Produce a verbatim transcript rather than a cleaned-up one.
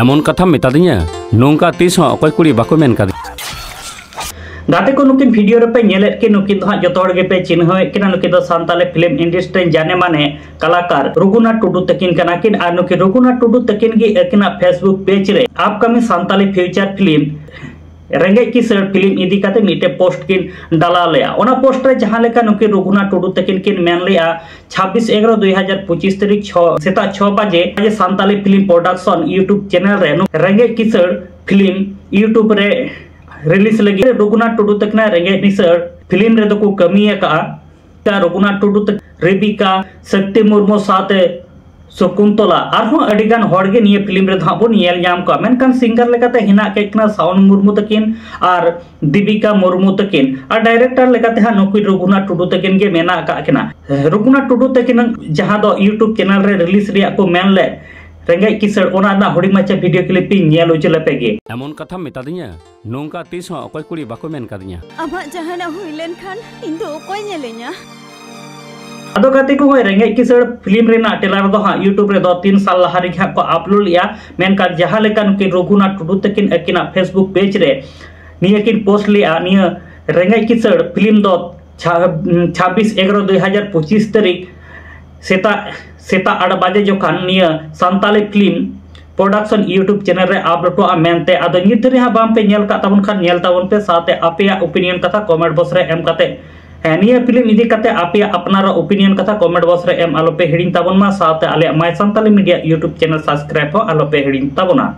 ᱮᱢᱚᱱ ᱠᱟᱛᱷᱟᱢ ᱢᱮᱛᱟᱫᱤᱧᱟ, ᱱᱚᱝᱠᱟ ᱛᱤᱥ ᱦᱚᱸ ᱚᱠᱚᱭ ᱠᱩᱲᱤ ᱵᱟᱠᱚ ᱢᱮᱱ ᱠᱟᱫᱤᱧᱟ᱾ ᱜᱟᱛᱮ ᱠᱚ, ᱱᱩᱠᱤᱱ ᱵᱷᱤᱰᱤᱭᱳ ᱨᱮᱯᱮ ᱧᱮᱞᱮᱫ ᱠᱤᱱ, ᱱᱩᱠᱤᱱ ᱫᱚ ᱦᱟᱸᱜ ᱡᱚᱛᱚ ᱦᱚᱲ ᱜᱮᱯᱮ ᱪᱤᱱᱦᱟᱹᱣᱮᱫ ᱠᱤᱱᱟ᱾ ᱱᱩᱠᱤᱱ ᱫᱚ ᱥᱟᱱᱛᱟᱞᱤ ᱯᱷᱤᱞᱢ ᱤᱱᱰᱟᱥᱴᱨᱤ ᱨᱮᱱ ᱡᱟᱱᱮ ᱢᱟᱱᱮ ᱠᱟᱞᱟᱠᱟᱨ ᱨᱩᱜᱷᱩᱱᱟᱛᱷ ᱴᱩᱰᱩ ᱛᱟᱹᱠᱤᱱ ᱠᱟᱱᱟ ᱠᱤᱱ᱾ ᱟᱨ ᱱᱩᱠᱤᱱ ᱨᱩᱜᱷᱩᱱᱟᱛᱷ ᱴᱩᱰᱩ ᱛᱟᱹᱠᱤᱱ ᱜᱮ ᱟᱹᱠᱤᱱᱟᱜ ᱯᱷᱮᱥᱵᱩᱠ ᱯᱮᱡᱽ ᱨᱮ ᱟᱯᱠᱟᱢᱤᱝ ᱥᱟᱱᱛᱟᱞᱤ ᱯᱷᱤᱭᱩᱪᱟᱨ ᱯᱷᱤᱞᱢ ᱨᱮᱸᱜᱮᱡ ᱠᱤᱥᱟᱹᱬ ᱯᱷᱤᱞᱢ ᱤᱫᱤ ᱠᱟᱛᱮ ᱢᱤᱫᱴᱮᱱ ᱯᱳᱥᱴ ᱠᱤᱱ ᱰᱟᱞᱟᱣ ᱞᱮᱜᱼᱟ᱾ ᱚᱱᱟ ᱯᱳᱥᱴ ᱨᱮ ᱡᱟᱦᱟᱸ ᱞᱮᱠᱟ ᱱᱩᱠᱤᱱ ᱨᱩᱜᱷᱩᱱᱟᱛᱷ ᱴᱩᱰᱩ ᱛᱟᱹᱠᱤᱱ ᱠᱤᱱ ᱢᱮᱱ ᱞᱮᱜᱼᱟ, ᱪᱷᱟᱵᱵᱤᱥ ᱮᱜᱟᱨᱚ ᱫᱩᱭ ᱦᱟᱡᱟᱨ ᱯᱚᱸᱪᱤᱥ ᱛᱟᱹᱨᱤᱠᱷ ᱪᱷᱚ, ᱥᱮᱛᱟᱜ ᱪᱷᱚ ᱵᱟᱡᱮ Santali film production YouTube channel ᱨᱮ ᱱᱩ-, ᱨᱮᱸᱜᱮᱡ ᱠᱤᱥᱟᱹᱬ ᱯᱷᱤᱞᱢ ᱭᱩᱴᱩᱵᱽ ᱨᱮ ᱨᱤᱞᱤᱡᱽ ᱞᱟᱹᱜᱤᱫ ᱨᱩᱜᱷᱩᱱᱟᱛᱷ ᱴᱩᱰᱩ ᱛᱟᱹᱠᱤᱱᱟᱜ ᱨᱮᱸᱜᱮᱡ ᱠᱤᱥᱟᱹᱬ ᱯᱷᱤᱞᱢ ᱨᱮᱫᱚ ᱠᱚ ᱠᱟᱹᱢᱤ ᱟᱠᱟᱫᱼᱟ᱾ ᱨᱩᱜᱷᱩᱱᱟᱛᱷ ᱴᱩᱰᱩ ᱛᱟᱹᱠᱤᱱ, ᱨᱮᱵᱤᱠᱟ, ᱥᱚᱠᱛᱤ ᱢᱩᱨᱢᱩ ᱥᱟᱶᱛᱮ ᱥᱚᱠᱩᱱᱛᱚᱞᱟ, ᱟᱨᱦᱚᱸ ᱟᱹᱰᱤ ᱜᱟᱱ ᱦᱚᱲ ᱜᱮ ᱱᱤᱭᱟᱹ ᱯᱷᱤᱞᱢ ᱨᱮᱫᱚ ᱦᱟᱸᱜ ᱵᱚᱱ ᱧᱮᱞ ᱧᱟᱢ ᱠᱚᱣᱟ᱾ ᱢᱮᱱᱠᱷᱟᱱ ᱥᱤᱝᱜᱟᱨ ᱞᱮᱠᱟᱛᱮ ᱦᱮᱱᱟᱜ ᱠᱮᱫ ᱠᱤᱱᱟ ᱥᱟᱣᱚᱱ ᱢᱩᱨᱢᱩ ᱛᱟᱹᱠᱤᱱ ᱟᱨ ᱫᱤᱵᱤᱠᱟ ᱢᱩᱨᱢᱩ ᱛᱟᱹᱠᱤᱱ, ᱟᱨ ᱰᱟᱭᱨᱮᱠᱴᱚᱨ ᱞᱮᱠᱟᱛᱮ ᱦᱟᱸᱜ ᱱᱩᱠᱤᱱ ᱨᱩᱜᱷᱩᱱᱟᱛᱷ ᱴᱩᱰᱩ ᱛᱟᱹᱠᱤᱱ ᱜᱮ ᱢᱮᱱᱟᱜ ᱟᱠᱟᱫ ᱠᱤᱱᱟ᱾ ᱨᱩᱜᱷᱩᱱᱟᱛᱷ ᱴᱩᱰᱩ ᱛᱟᱹᱠᱤᱱ ᱡᱟᱦᱟᱸ ᱫᱚ ᱭᱩᱴᱩᱵᱽ ᱪᱮᱱᱮᱞ ᱨᱮ ᱨᱤᱞᱤᱡᱽ ᱨᱮᱭᱟᱜ ᱠᱚ ᱢᱮᱱ ᱞᱮᱫ ᱨᱮᱸᱜᱮᱡ ᱠᱤᱥᱟᱹᱬ, ᱚᱱᱟ ᱨᱮᱱᱟᱜ ᱦᱩᱰᱤᱧ ᱢᱟᱪᱷᱟ ᱵᱷᱤᱰᱤᱭᱳ ᱠᱞᱤᱯ ᱤᱧ ᱧᱮᱞ ᱦᱚᱪᱚ ᱞᱮᱯᱮ ᱜᱮ᱾ ᱮᱢᱚᱱ ᱠᱟᱛᱷᱟᱢ ᱢᱮᱛᱟᱫᱤᱧᱟ, ᱱᱚᱝᱠᱟ ᱛᱤᱥ ᱦᱚᱸ ᱚᱠᱚᱭ ᱠᱩᱲᱤ ᱵᱟᱠᱚ ᱢᱮᱱ ᱠᱟᱫᱤᱧᱟ᱾ ᱟᱢᱟᱜ ᱡᱟᱦᱟᱱᱟᱜ ᱦᱩᱭ ᱞᱮᱱᱠᱷᱟᱱ ᱤᱧ ᱫᱚ ᱚᱠᱚᱭ ᱧᱮᱞᱮᱧᱟ? ᱟᱫᱚ ᱜᱟᱛᱮ ᱠᱚ, ᱦᱚᱸᱜᱼᱚᱭ ᱨᱮᱸᱜᱮᱡ ᱠᱤᱥᱟᱹᱬ ᱯᱷᱤᱞᱢ ᱨᱮᱱᱟᱜ ᱴᱨᱮᱞᱟᱨ ᱫᱚ ᱦᱟᱸᱜ ᱭᱩᱴᱩᱵᱽ ᱨᱮᱫᱚ ᱛᱤᱱ ᱥᱟᱞ ᱞᱟᱦᱟ ᱨᱮᱜᱮ ᱦᱟᱸᱜ ᱠᱚ ᱟᱯᱞᱳᱰ ᱞᱮᱜᱼᱟ᱾ ᱢᱮᱱᱠᱷᱟᱱ ᱡᱟᱦᱟᱸ ᱞᱮᱠᱟ ᱱᱩᱠᱤᱱ ᱨᱩᱜᱷᱩᱱᱟᱛᱷ ᱴᱩᱰᱩ ᱛᱟᱹᱠᱤᱱ ᱟᱹᱠᱤᱱᱟᱜ ᱯᱷᱮᱥᱵᱩᱠ ᱯᱮᱡᱽ ᱨᱮ ᱱᱤᱭᱟᱹ ᱠᱤᱱ ᱯᱳᱥᱴ ᱞᱮᱜᱼᱟ, ᱱᱤᱭᱟᱹ ᱨᱮᱸᱜᱮᱡ ᱠᱤᱥᱟᱹᱬ ᱯᱷᱤᱞᱢ ᱫᱚ ᱪᱷᱟ-, ᱪᱷᱟᱵᱵᱤᱥ ᱮᱜᱟᱨᱚ ᱫᱩᱭ ᱦᱟᱡᱟᱨ ᱯᱚᱸᱪᱤᱥ ᱛᱟᱹᱨᱤᱠᱷ ᱥᱮᱛᱟᱜ, ᱥᱮᱛᱟᱜ ᱟᱴ ᱵᱟᱡᱮ ᱡᱚᱠᱷᱟᱱ ᱱᱤᱭᱟᱹ Santali film production YouTube channel ᱨᱮ ᱟᱯᱞᱳᱰᱚᱜᱼᱟ ᱢᱮᱱᱛᱮ᱾ ᱟᱫᱚ ᱱᱤᱛ ᱫᱷᱟᱹᱨᱤᱡ ᱦᱟᱸᱜ ᱵᱟᱝ ᱯᱮ ᱧᱮᱞ ᱠᱟᱜ ᱛᱟᱵᱚᱱ ᱠᱷᱟᱱ ᱧᱮᱞ ᱛᱟᱵᱚᱱ ᱯᱮ, ᱥᱟᱶᱛᱮ ᱟᱯᱮᱭᱟᱜ ᱚᱯᱤᱱᱤᱭᱚᱱ ᱠᱟᱛᱷᱟ ᱠᱚᱢᱮᱱᱴ ᱵᱚᱠᱥ ᱨᱮ ᱮᱢ ᱠᱟᱛᱮ, ᱦᱮᱸ, ᱱᱤᱭᱟᱹ ᱯᱷᱤᱞᱢ ᱤᱫᱤ ᱠᱟᱛᱮ ᱟᱯᱮᱭᱟᱜ ᱟᱯᱱᱟᱨᱟᱜ ᱚᱯᱤᱱᱤᱭᱚᱱ ᱠᱟᱛᱷᱟ ᱠᱚᱢᱮᱱᱴ ᱵᱚᱠᱥ ᱨᱮ ᱮᱢ ᱟᱞᱚ ᱯᱮ ᱦᱤᱲᱤᱧ ᱛᱟᱵᱚᱱ ᱢᱟ, ᱥᱟᱶᱛᱮ ᱟᱞᱮᱭᱟᱜ ᱢᱟᱭ Santali media YouTube channel subscribe ᱦᱚᱸ ᱟᱞᱚ ᱯᱮ ᱦᱤᱲᱤᱧ ᱛᱟᱵᱚᱱᱟ᱾